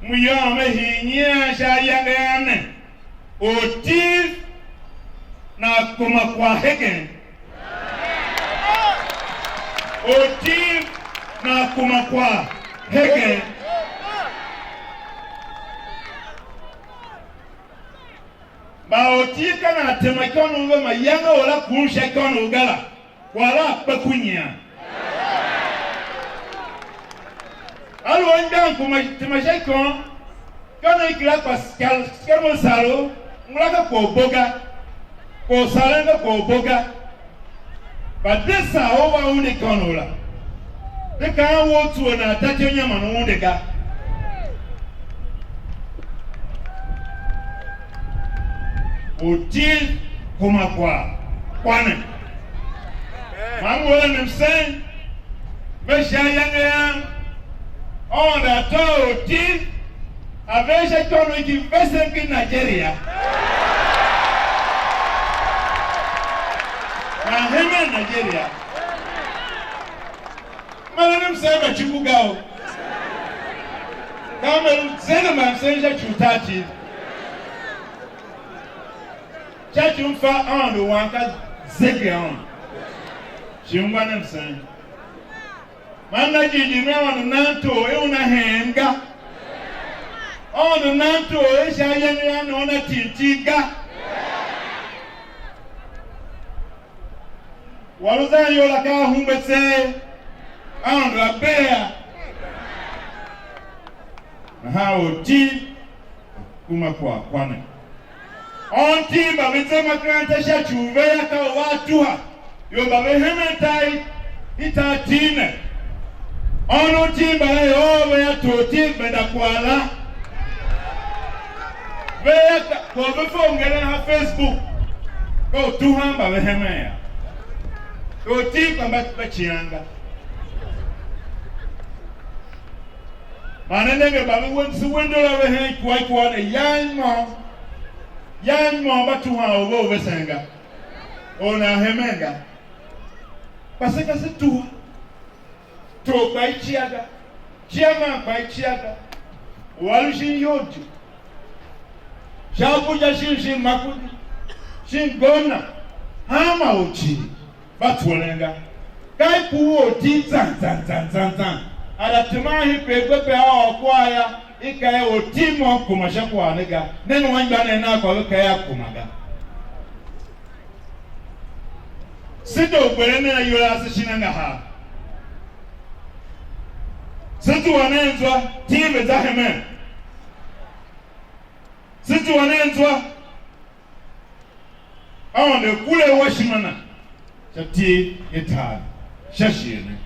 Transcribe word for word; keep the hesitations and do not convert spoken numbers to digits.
M yôô me hii nyian sha ayange a ne, Ortiv nan kuma kwagh hegen. Ortiv nan kuma kwagh hegen. Mba Ortiv ka nan tema ikônough ve, mayange or la kun sha ikônough ga la, kwagh la a kpe ku nyian. Aluer anmgbian kuma tema sha ikon, ikônough i kera kpa sar, sar mo sar u ngula ka kwagh u bo ga, kwagh u saren ka kwagh u bo ga. Kpa de saa u va unde ikônough la, de kaan wou tsuwe nan ta ityô inya man u unde ga. Ortiv kuma kwagh kwa ne. Man ngu eren msen, ve sha ayange yam, Aôndo a tôô Ortiv, a ver sha ikônough ki vesen ki Nigeria. Man hemen Nigeria. Man eren msen mba cuku ga o. Ka m er u zende mba msen sha ci u tar Tiv. Sha ci u m fa Aôndo wam ka zege Aôndo. Shi ungwa ne msen. Man na jighjigh mer Aôndo nan tor er una heen ga. Aôndo nan tor er sha ayange a na una tim tim ga. Wam u zan iyol la ka ahumbe tseegh, Aôndo a bee a. Nahan Ortiv kuma kwagh kwa ne. Ortiv mba ve ze makeranta sha ci u ve yô, ka u a tuhwa ior mba ve hemen tar i, i tar Tiv ne. Ortiv mba ve ôô ve a tor Tiv gbenda kwagh la. Ve yô, ka, kwagh ve fe u ngeren ha Facebook, ka u tuhwan mba ve hemen yô. Ortiv kpa mba, mba cian ga. Man ne nenge mba ve wende, se wende la ve hen ikua ikua ne, yan môm, yan môm mba tuhwan or ve u vesen ga, or nan hemen ga. Kpa se ka se tuhwa, tor kpa i cia ga, ciaman kpa i cia ga, u a lu shin iyol je, sha Abuja shin, shin Makurdi, shin Gomna, hanma or cii. Mba tsueren ga. Ka i kuugh Ortiv zan zan zan zan zan. A za teman hen pe gbe pe a ôr kwagh yô, i kaa er Ortiv môm kuma sha kwagh ne ga. Nenge anmgbianev nav kpa ve kaa er a kuma ga. Se de u gberen nen ayol a se shin angahar. Se zua nen zwa, Tiv ve za hemen. Se zua nen zwa. Aôndo a kure a wa ishima na sha Tiv ye tar sha shighe ne.